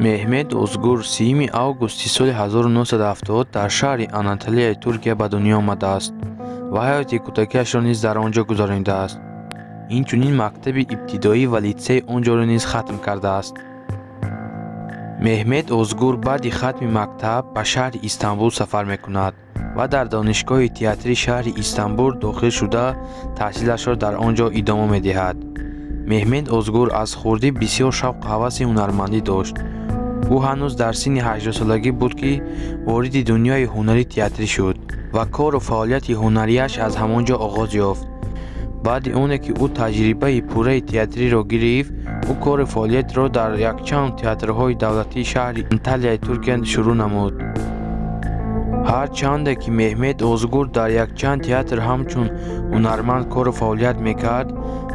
Меҳмет Озгур 30 августи соли 1970 дар шаҳри Анатолияи Туркия ба дунё омадааст ва ҳаёти кӯдакиашро низ дар он ҷо гузаронидааст. Инчунин мактаби ибтидоӣ ва литсейи он ҷоро низ хатм кардааст. Меҳмет Озгур баъди хатми мактаб ба шаҳри Истанбул сафар мекунад ва дар Донишгоҳи театрии шаҳри Истанбул дохил шуда, таҳсилашро дар он ҷо идома медиҳад. Меҳмет Озгур аз хурдӣ бисёр шавқу ҳаваси ҳунармандӣ дошт. Ӯ ҳанӯз дар синни 18-солагӣ буд, ки вориди дунёи ҳунари театрӣ шуд ва кору фаъолияти ҳунарияш аз ҳамон ҷо оғоз ёфт. Баъди оне ки ӯ таҷрибаи пурраи театриро гирифт, ӯ кору фаъолиятро дар якчанд театрҳои давлатии шаҳри Анталияи Туркия шурӯъ намуд. Ҳарчанде ки Меҳмет Озгур дар якчанд театр ҳамчун ҳунарманд кору фаъолият мекард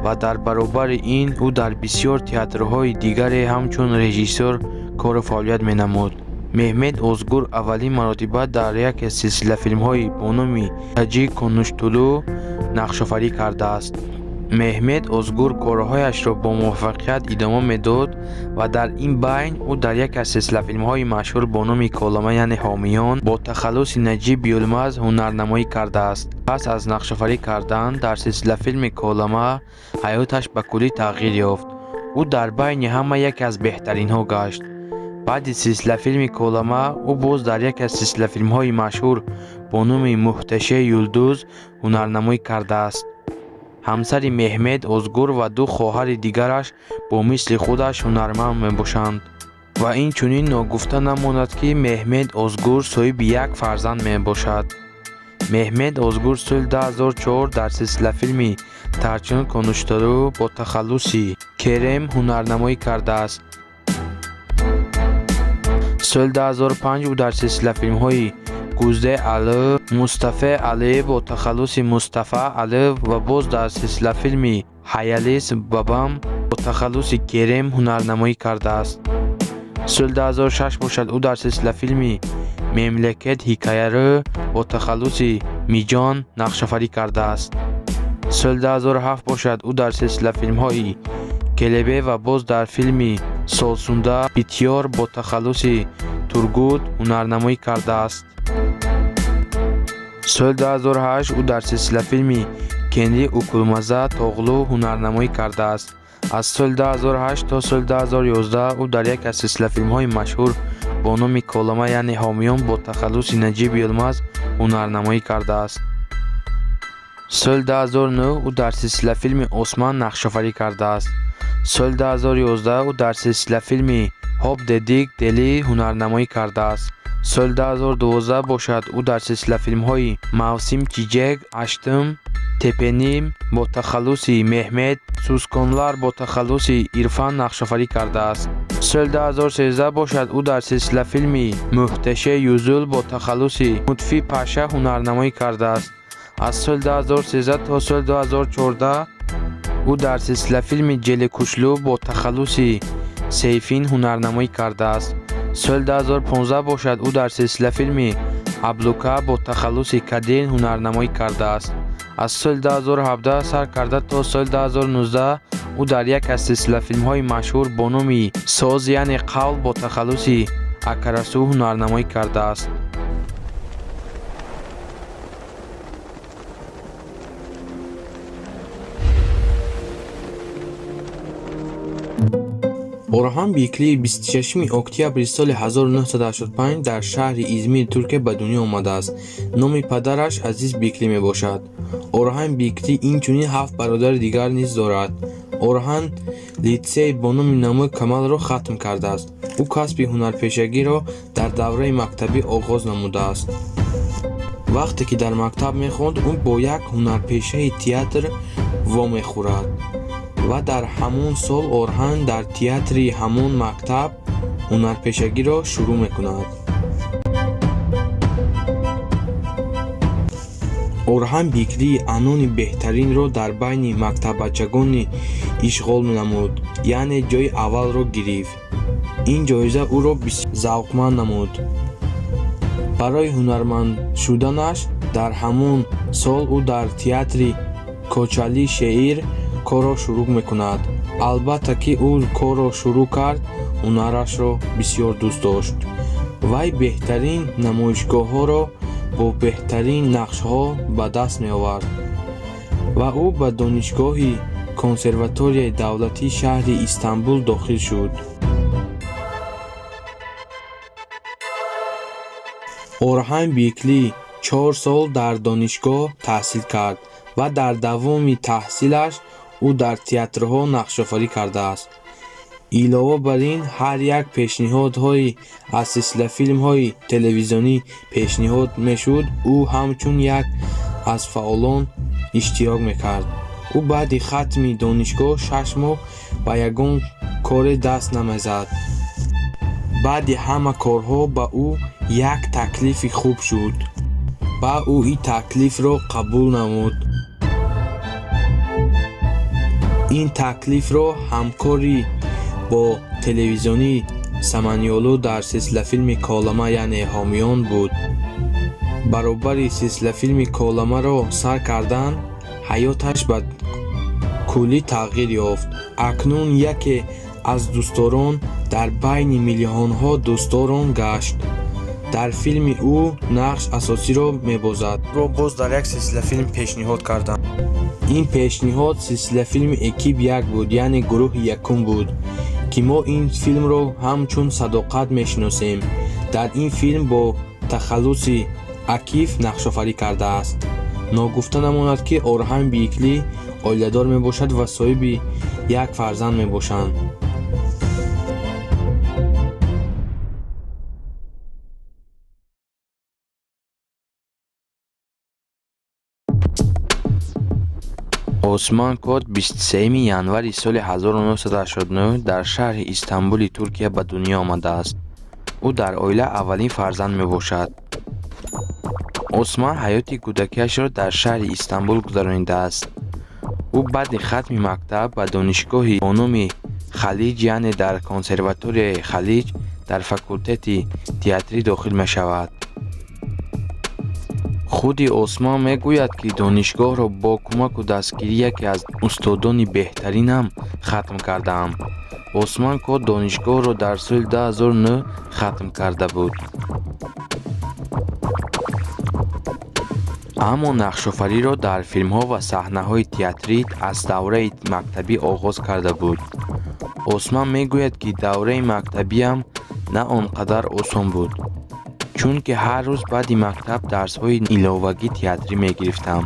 ва дар баробари ин ӯ дар бисёр театрҳои дигаре ҳамчун режиссёр кору фаъолият менамуд. Меҳмет Озгур аввалин маротиба дар яке аз силсилафилмҳои бо номи Таҷик Конуштулу нақшофарӣ кардааст. Меҳмет Озгур корҳояшро бо муваффақият идома медод ва дар ин байн ӯ дар яке аз силсилафилмҳои машҳур бо номи Колама, яъне Ҳомиён, бо тахаллуси Наҷиб Юлмаз ҳунарнамоӣ кардааст. Пас аз нақшофарӣ кардан дар силсилафилми Колама ҳаёташ ба куллӣ тағйир ёфт. Ӯ дар байни ҳама яке аз беҳтаринҳо гашт. Баъди силсилафилми Колама ӯ боз дар яке аз силсилафилмҳои машҳур бо номи Муҳташе Юлдуз ҳунарнамоӣ кардааст. Ҳамсари Меҳмет Озгур ва ду хоҳари дигараш бо мисли худаш ҳунарманд мебошанд. Ва инчунин ногуфта намонад, ки Меҳмет Озгур соҳиби як фарзанд мебошад. Меҳмет Озгур соли 2004 дар силсилафилми Тарчун Конуштулу бо тахаллуси Керем ҳунарнамоӣ кардааст. Соли 2005 ӯ дар силсилафилмҳои Гузде Алы, Мустафе Али бо тахаллуси Мустафа Али ва боз дар силсилафилми Ҳаялис Бабам бо тахаллуси Керем ҳунарнамоӣ кардааст. Соли 2006 бошад, ӯ дар силсилафилми Мемлекет ҳикоярӯ бо тахаллуси Миҷон нақшофарӣ кардааст. Соли 2007 бошад, ӯ дар силсилафилмҳои Келебе ва боз дар филми Солсунда Битёр бо тахаллуси Тургут ҳунарнамоӣ кардааст. Соли 2008 ӯ дар силсилафилми Кенди Укулмаза Тоғлу ҳунарнамоӣ кардааст. Аз соли 2008 то соли 2011 ӯ дар яке аз силсилафилмҳои машҳур бо номи Колама, яъне Ҳомиён, бо тахаллуси Наҷиб Йилмаз ҳунарнамоӣ кардааст. Соли 2009 ӯ дар силсилафилми Осман нақшофарӣ кардааст. Соли 2011 ӯ дар силсилафилми Ҳоп Дедик Дели ҳунарнамоӣ кардааст. Соли 2012 бошад, ӯ дар силсилафилмҳои Мавсим Чиҷек Аштым Тепеним бо тахаллуси Меҳмет Сусконлар бо тахаллуси Ирфан нақшофарӣ кардааст. Соли 2013 бошад, ӯ дар силсилафилми Муҳташе Юзул бо тахаллуси Мутфи Паша ҳунарнамоӣ кардааст. Аз соли 2013 то соли 2014 ӯ дар силсилафилми Ҷелекушлу бо тахаллуси Сейфин ҳунарнамоӣ кардааст. Соли 2015 бошад, ӯ дар силсилафилми Аблука бо тахаллуси Кадин ҳунарнамоӣ кардааст. Аз соли 2017 сар карда то соли 2019 ӯ дар яке аз силсилафилмҳои машҳур бо номи Соз, яъне Қавл, бо тахаллуси Акарасу ҳунарнамоӣ кардааст. Орҳан Бикли 26 октябри соли 1985 дар шаҳри Измири Туркия ба дунё омадааст. Номи падараш Азиз Бикли мебошад. Орҳан Бикли инчунин ҳафт бародари дигар низ дорад. Орҳан литсей бо номи Намуи Камалро хатм кардааст. Ӯ касби ҳунарпешагиро дар давраи мактабӣ оғоз намудааст. Вақте ки дар мактаб мехонд, ӯ бо як ҳунарпешаи театр вомехӯрад ва дар ҳамон сол Орҳан дар театри ҳамон мактаб ҳунарпешагиро шурӯъ мекунад. Орҳан Бикли анони беҳтаринро дар байни мактаббачагони ишғол намуд, яъне ҷойи аввалро гирифт. Ин ҷоиза ӯро бисёр завқманд намуд. Барои ҳунарманд шуданаш дар ҳамон сол ӯ дар театри Кочали Шеир корро шурӯъ мекунад. Албатта, ки ӯ корро шурӯъ кард, ҳунарашро бисёр дӯст дошт. Вай беҳтарин намоишгоҳҳоро бо беҳтарин нақшҳо ба даст меовард ва ӯ ба донишгоҳи консерваторияи давлатии шаҳри Истанбул дохил шуд. Орҳан Биюкли 4 сол дар донишгоҳ таҳсил кард ва дар давоми таҳсилаш ӯ дар театрҳо нақшофарӣ кардааст. Илова бар ин, ҳар як пешниҳодҳои аз силсилафилмҳои телевизионӣ пешниҳод мешуд, ӯ ҳамчун як аз фаъолон иштирок мекард. Ӯ баъди хатми донишгоҳ 6 моҳ ба ягон коре даст намезад. Баъди ҳама корҳо ба ӯ як таклифи хуб шуд ва ӯ ин таклифро қабул намуд. Ин таклифро ҳамкорӣ бо телевизиони Саманёлу дар силсилафилми Колама, яъне Ҳомиён буд. Баробари силсилафилми Коламаро сар кардан, ҳаёташ ба куллӣ тағйир ёфт. Акнун яке аз дӯстдорон дар байни миллионҳо дӯстдорон гашт. Дар филми ӯ нақш асосиро мебозад. Ӯро боз дар як силсилафилм пешниҳод карданд. Ин пешниҳод силсилафилми Экип як буд, яъне гурӯҳи якум буд, ки мо ин филмро ҳамчун Садоқат мешиносем. Дар ин филм бо тахаллуси Акиф нақшофарӣ кардааст. Ногуфта намонад, ки Орҳан Биюкли оиладор мебошад ва соҳиби як фарзанд мебошанд. Осман Кот 23 январи соли 1989 дар шаҳри Истанбули Туркия ба дунё омадааст. Ӯ дар оила аввалин фарзанд мебошад. Осман ҳаёти кӯдакиашро дар шаҳри Истанбул гузаронидааст. Ӯ баъди хатми мактаб ба донишгоҳи бо номи Халиҷ, яъне дар консерваторияи Халиҷ дар факултети театрӣ дохил мешавад. Худи Осман мегӯяд, ки донишгоҳро бо кӯмаку дастгирии яке аз устодони беҳтаринам хатм кардаам. Осман Кот донишгоҳро дар соли 2009 хатм карда буд. Аммо нақшофариро дар филмҳо ва саҳнаҳои театрӣ аз давраи мактабӣ оғоз карда буд. Осман мегӯяд, ки давраи мактабиам на он қадар осон буд, чунки ҳар рӯз баъди мактаб дарсҳои иловагии театрӣ мегирифтам.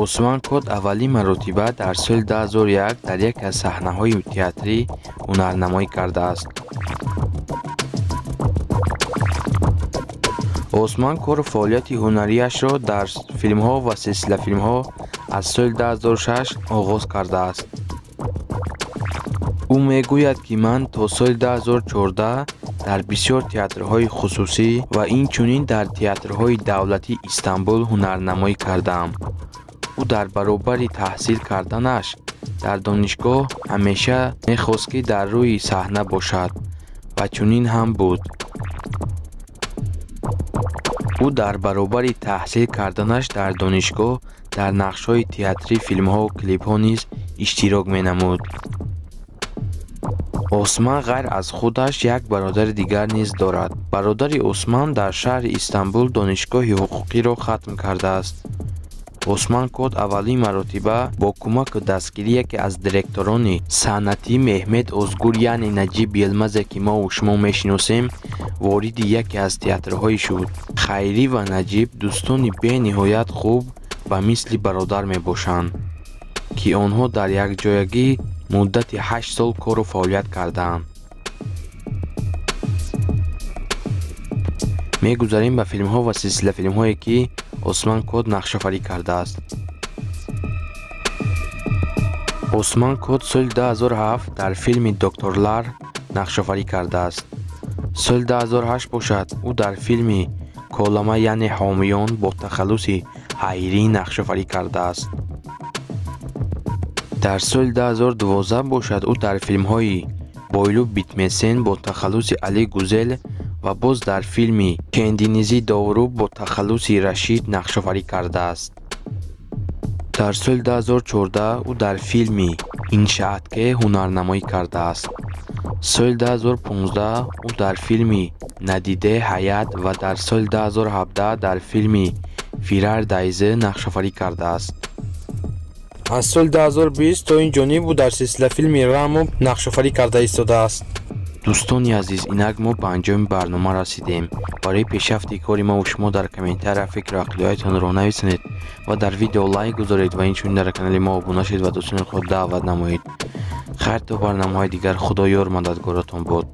Осман Кот аввалин маротиба дар соли 2001 дар яке аз саҳнаҳои театрӣ ҳунарнамоӣ кардааст. Осман кору фаъолияти ҳунарияшро дар филмҳо ва силсилафилмҳо аз соли 2006 оғоз кардааст. Ӯ мегӯяд, ки ман то соли 2014 дар бисёр театрҳои хусусӣ ва инчунин дар театрҳои давлатии Истанбул ҳунарнамоӣ кардаам. Ӯ дар баробари таҳсил карданаш дар донишгоҳ ҳамеша мехост, ки дар рӯи саҳна бошад ва чунин ҳам буд. Ӯ дар баробари таҳсил карданаш дар донишгоҳ дар нақшҳои театрӣ, филмҳо, клипҳо низ иштирок менамуд. Осман ғайр аз худаш як бародари дигар низ дорад. Бародари Осман дар шаҳри Истанбул донишгоҳи ҳуқуқиро хатм кардааст. Осман Кот аввалин маротиба бо кӯмаку дастгирии яке аз директорони санъатӣ Меҳмед Озгур, яъне Наҷиб Йилмазе, ки мо шумо мешиносем, вориди яке аз театрҳое шуд. Хайрӣ ва Наҷиб дӯстони бениҳоят хуб ва мисли бародар мебошанд, ки онҳо дар якҷоягӣ муддати 8 сол кору фаъолият кардаанд. Мегузарем ба филмҳо ва силсилафилмҳое, ки Осман Кот нақшофарӣ кардааст. Осман Кот соли 2007 дар филми Докторлар нақшофарӣ кардааст. Соли 2008 бошад, ӯ дар филми Колама, яъне Ҳомиён бо тахаллуси Ҳайрӣ нақшофарӣ кардааст. Дар соли 2012 бошад, ӯ дар филмҳои Бойлу Битмесен бо тахаллуси Али Гузел ва боз дар филми Кендинизи Довру бо тахаллуси Рашид нақшофарӣ кардааст. Дар соли 2014 ӯ дар филми «Иншаатке» ҳунарнамоӣ кардааст. Соли 2015 ӯ дар филми «Надиде ҳаят» ва дар соли 2017 дар филми «Фирар Дайзе» нақшофарӣ кардааст. Аз соли 2020 то ин ҷониб ӯ дар силсилафилми «Рамо» нақшофарӣ карда истодааст. Дӯстони азиз, инак мо ба анҷоми барнома расидем. Барои пешрафти кори мову шумо дар комментария фикру ақидаҳоятонро нависонед ва дар видео лайк гузоред ва инчунин дар канали мо обуна шавед ва дӯстони худ даъват намоед. Хайр, то барномаҳои дигар, Худо ёр мададгоротон бод.